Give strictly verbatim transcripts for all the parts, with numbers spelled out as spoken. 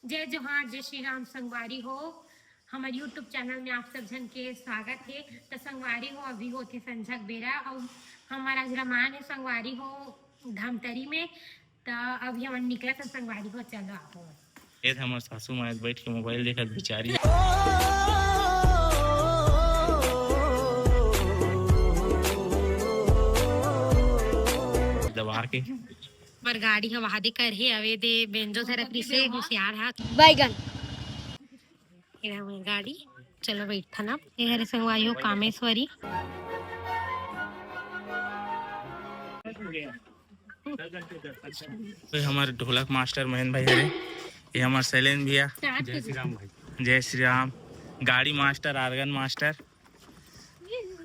जय जोहार, जय श्री राम संगवारी हो। हमर YouTube चैनल में आप सब झन के स्वागत हे। त संगवारी हो, अभी होथे संझक बेरा अउ हमर आज रमायन हे संगवारी हो धमतरी में। त अभी हमन निकलत हन संगवारी हो, चलो आप। ए हमर सासू माँ बैठ के मोबाइल देखत बिचारी। दबा के। पर गाड़ी ह वादे कर हे, अवे दे बेंजो धरत रिसे होशियार हा। बैगन। एला हमर गाड़ी, चलो बैठन अब। ये हरे संगवारी हो कामेश्वरी। तो हमर ढोलक मास्टर महेंद्र भाई हरे, ये हमर शैलेंद्र भैया। जय श्री राम भाई। जय श्री राम। गाड़ी मास्टर, आर्गन मास्टर।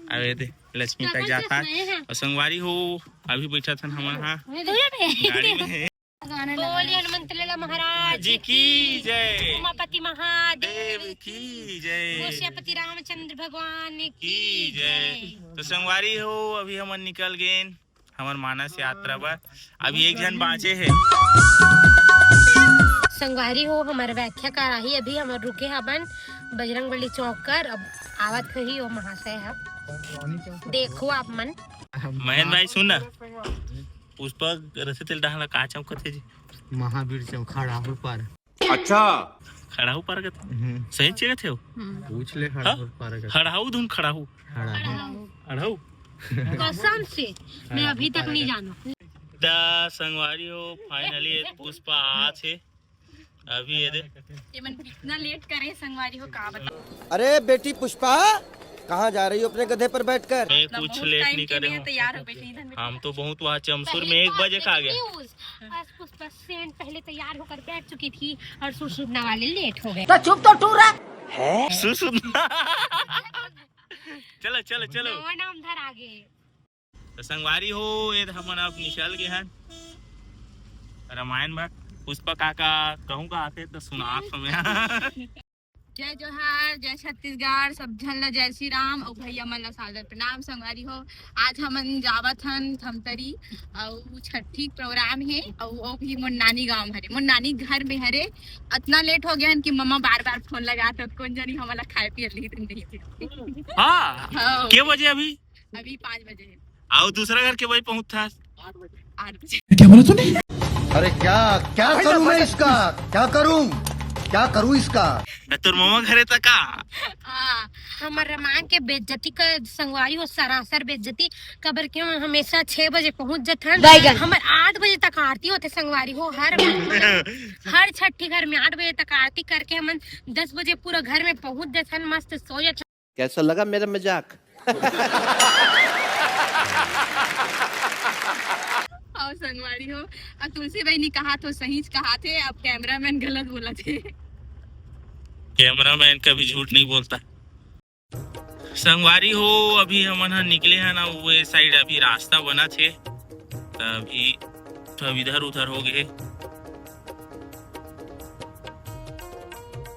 अबे दे, लक्ष्मी तक जाता है। अउ संगवारी हो, अभी बैठा था हमन हा गाड़ी में। बोलिए हनुमंत लाला महाराज जी की जय। उमापति महादेव देव की जय। गोसियापति रामचंद्र भगवान की की जय। जय। तो संगवारी हो, अभी हमन निकल गेन हमर मानस यात्रा बर। अभी एक झन बाँचे हे। संगवारी हो, हमर व्याख्या कराही, अभी हमन रुके हबन बजरंग बली चौक कर, अब आवत होही ओ महाशय ह, देखो आप मन। महेंद्र भाई सुन ना, पुष्पा रसे तेल डाहला का चौक कथे जी? महावीर चौक, खड़ाहू पार। अच्छा। खड़ाहू पार कथे? हम्म। सही जगह थे हो? पूछ ले हाँ? खड़ाहू पार कथे। खड़ाहू धुन खड़ाहू। खड़ाहू। खड़ाहू। कसम से, मैं अभी तक नहीं जाना। दा संगवारी हो, finally ये पुष्पा आ थे। अभी ये दे। ये मन इतना लेट करे संगवारी हो, का बता। अरे बेटी पुष्पा, कहाँ जा रही हो अपने गधे पर बैठकर? मैं कुछ लेट नहीं करे हूँ। तैयार हो बैठी इधर। हम तो बहुत वहाँ चमसुर में एक बजे का आ गया। आज पुष्पा सेन पहले तैयार होकर बैठ चुकी थी और सुसुदना वाले लेट हो गए। तो चुप तो टूरा। सुसुदना। चलो, चलो, चलो। नवा नाम धर आगे। तो संगवारी हो, ये हमन अब निकल गए हैं रमायन बर। पुष्पा काका कहूँ का आते तो सुना समय। जय जोहार, जय छत्तीसगढ़, सब झन ला जय श्री राम अउ भैया मन ला सादर प्रणाम। संगवारी हो, आज हमन जावत हन धमतरी अउ छठी प्रोग्राम हे अउ वो भी मोर नानी गांव हरे, मोर नानी घर में हरे। अतना लेट हो गया हन कि मम्मा बार बार फोन लगा तो कौन जानी हमला खाए पिए ली दिन नहीं। हाँ। हाँ। के बजे अभी? अभी पाँच बजे है। अउ दूसरा घर के बजे पहुंचथस? आठ बजे। आठ बजे। क्या बोला तूने? अरे क्या, क्या करूं मैं इसका? क्या करूं? क्या करूं इसका? मैं तोर मम्मा घरे तक का? हाँ। हमर रमायन के बेइज्जती का संगवारी हो, सरासर बेइज्जती। कबर के हम हमेशा छह बजे पहुंच जथन। बैगन। हमर आठ बजे तक आरती होथे संगवारी हो। हर, हर छठी घर में आठ बजे तक आरती करके हमन दस बजे पूरा घर में पहुंच जथन, मस्त सो जथन। कैसा लगा मेरा मजाक? अउ संगवारी हो, अब तुलसी बहिनी कहा तो सही कहा थे, अब कैमरामैन गलत बोला थे। कैमरामैन कभी झूठ नहीं बोलता। संगवारी हो, अभी हमन ह निकले हन ना, वो साइड अभी रास्ता बना थे, त अभी सब इधर उधर हो गए।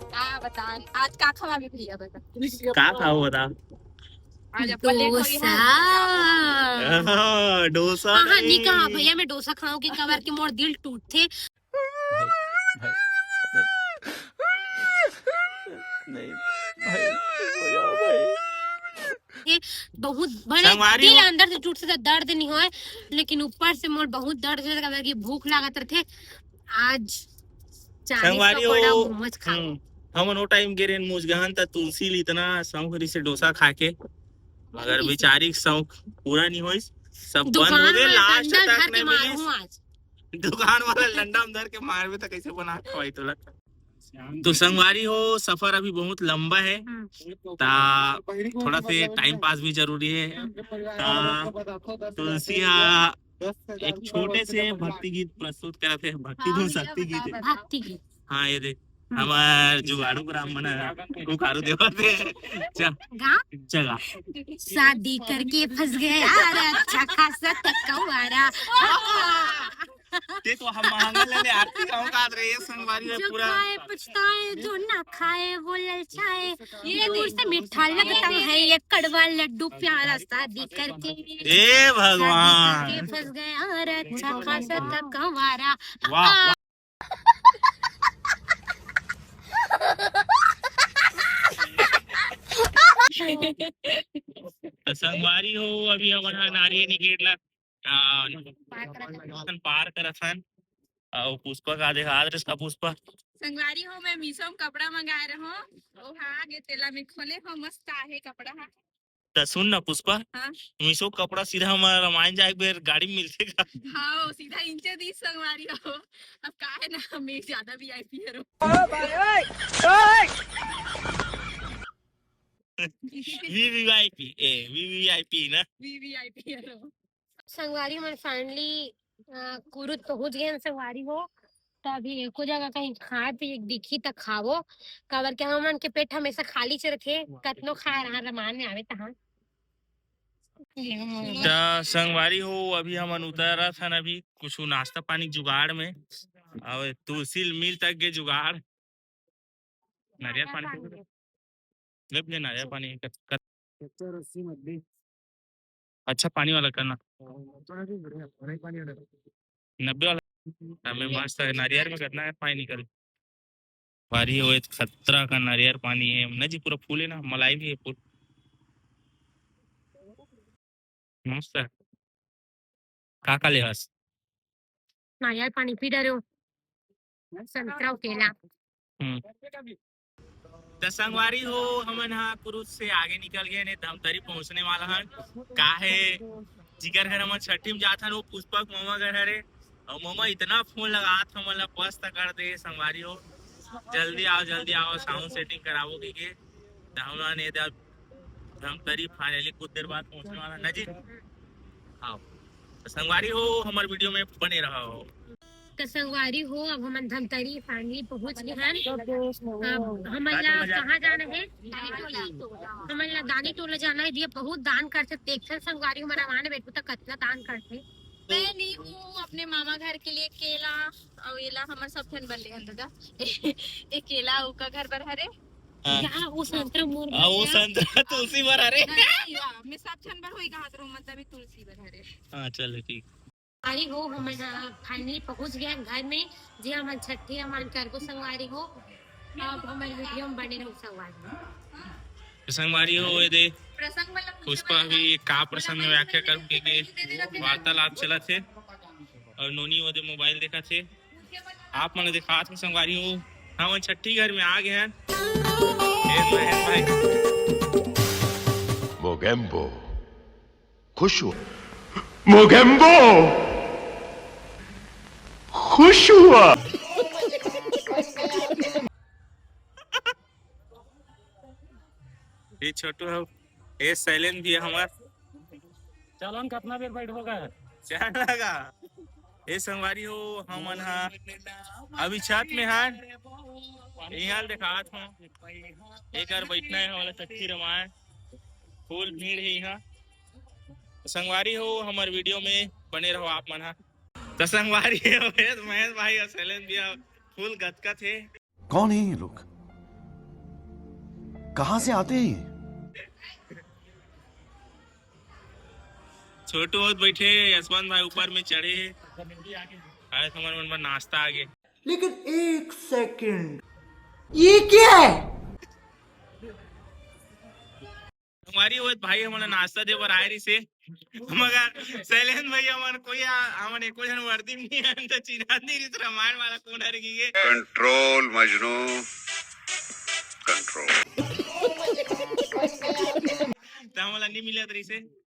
का बता, आज का खवाबे भैया, बता। का खाओ बता? आज अपन लेट हो गया डोसा। है। हाँ, डोसा हाँ, हाँ, नहीं नहीं। कहा भैया, मैं डोसा खाऊं कि कबर के मोर दिल टूट थे। भाई, भाई, नहीं, भाई, चुप हो जाओ भाई। ये बहुत बड़े संगवारी दिल हो। अंदर से टूट से दर्द नहीं होए, लेकिन ऊपर से मोर बहुत दर्द होए, कबर की भूख लागत रथे। आज चालीस संगवारी पकौड़ा हो। मोमोज खा। हम्म, हमन ओ टाइम गे रेन मुजगहन त तुलसी ली इतना शौक रही से डोसा खा के, मगर बेचारी के शौक पूरा नहीं होइस। सब बंद दुकान हो गए, में लास्ट डंडा तक धर के नहीं मिलिस। मारूं आज। दुकान वाला डंडा में धर के मारबे त कैसे बना के खवाई तोला? तो संगवारी हो, सफर अभी बहुत लंबा है, हम्म। ता थोड़ा से टाइम पास भी जरूरी है। ता तुलसी हा एक छोटे से भक्ति गीत प्रस्तुत करत हे, भक्ति धुन, शक्ति गीत है। भक्ति गीत। हाँ, ये दे, हमार जुगाड़ू ग्राम बना है, वो कारू देवा दे। चल, गा? चला। शादी करके फंस गया रे, अच्छा खासा तकवारा। ते तो हम महंगा ले ले आरती गाँव का रे, ये संगवारी है जो पूरा। खाए पछताए, जो ना खाए वो ललचाए। ये दूर से मीठा लगता है, ये कड़वा लड्डू प्यारा, शादी करके ए भगवान। शादी करके फंस गया रे, अच्छा खासा तकवारा। वाह, वाह। संगवारी हो, अभी हमन ह नारियल निकेट ला, आ, पार करत हन। पार करत हन। अउ पुष्पा का देखा, आदर्श का पुष्पा। संगवारी हो, मैं मीशो में कपड़ा मंगाए रहूं, ओ हा आगे तेला में खोले हो, मस्त आहे कपड़ा हा। त सुन ना पुष्पा, हाँ। मीशो कपड़ा सीधा हमर रामायण जाए के बेर गाड़ी में मिलथे का? हाँ, सीधा इंचे दिस संगवारी हो। अब का है ना, मैं ज्यादा वीआईपी हरो। वीवीआईपी, ए, वीवीआईपी ना। वीवीआईपी हरो। संगवारी मन finally, अ, कुरुद पहुंच गए हैं संगवारी हो। तो अभी एको जगह कहीं खाए पिए के दिखी त खावो, काबर के हमन के पेट हमेशा खाली च रथे, कतनो खाए रहा रमान में आवे तहाँ। त संगवारी हो, अभी हमन उतरत हन, अभी कुछ नाश्ता पानी के जुगाड़ में। अब तुलसी मिल तक के जुगाड़, नारियल पानी। ले ले नारियल पानी। कत-, कत-, अच्छा पानी वाला करना। नब्बे वाला। हमें मस्त है, नारियल में कितना है पानी निकल। भारी होए त खतरा का नारियल पानी है ना जी, पूरा फूल है ना, मलाई भी है फूल। मस्त है। का का ले हस? नारियल पानी पी डरे हो। संतरा अउ केला। हम्म। त संगवारी हो, हमन हा कुरुद से आगे निकल गए ने, धमतरी पहुंचने वाला हन। काहे जिकर घर हमन छठी में जात हन, वो पुष्पक ममा घर हरे। अउ ममा इतना फोन लगात हमन ला, बस तक कर दे संगवारी हो, जल्दी आओ, जल्दी आओ, साउंड सेटिंग कराबो कहिके। त हमन ए द-, धमतरी finally कुछ देर बाद पहुंचने वाला ना जी। हाँ, त संगवारी हो, हमर वीडियो में बने रहो। त संगवारी हो, अब हमन धमतरी finally पहुंच गए हन। अब हमन ला कहाँ जाना है? हमन ला दानी टोला जाना है। दिया बहुत दान करथे, देखथन संगवारी हो, हमर आने बेटू त कतना दान करथे। मैं ली हूँ अपने मामा घर के लिए केला, अउ एला हमर सब झन बर ले हन दादा। एक केला ओका घर बर हरे। हाँ। या, वो संतरा मोर हाँ, वो बर है। संतरा तुलसी बर हरे। नहीं, या, मैं सब झन बर होई कहात रहूं, मतलब, ये तुलसी बर हरे। हाँ, चल, ठीक। अरे हो, हमन finally पहुंच गए घर में, जे हमन छठी हमन करबो संगवारी हो। अब हमन वीडियो में बने रहो संगवारी हो। संगवारी हो, ये दे, प्रसंग मतलब पुष्पा भी का प्रसंग में व्याख्या करके के वार्तालाप चलत हे। अउ नोनी ओदे मोबाइल देखत हे। आप मन ल दिखात हन संगवारी हो, हमन छट्ठी घर में आ गए हन। ए महेश भाई। मोगेम्बो खुश हुआ। मोगेम्बो खुश हुआ। ये छोटू हो, ये शैलेंद्र भी है हमार। चलन कितना बेर बैठबो का? चल लगा। ये संगवारी हो, हमन हा अभी छत में हन। इहाँ दिखात हूँ। एक बार बैठना है हमारा छट्ठी रमायण। फुल भीड़ है यहाँ। संगवारी हो, हमर वीडियो में बने रहो आप मन हा। त संगवारी हो, महेश भाई अउ शैलेंद्र भैया फुल गतकत हे। कौन है ये लोग? कहाँ से आते हैं ये? छोटू होत बैठे, यशवंत भाई ऊपर में चढ़े। आज हमर मन बर नाश्ता आगे। लेकिन एक सेकंड, ये क्या है? हमारी वो भाई हमन ला नाश्ता दे बर आए रहिसे, मगर शैलेंद्र भैया मन कोई आ, हमन एको झन वर्दी में नहीं आन, त चिन्हात नहीं रहिस रामायण वाला कोन हरे कहिके। Control Majnu, control. त हमन ला नहीं मिलत रहिसे।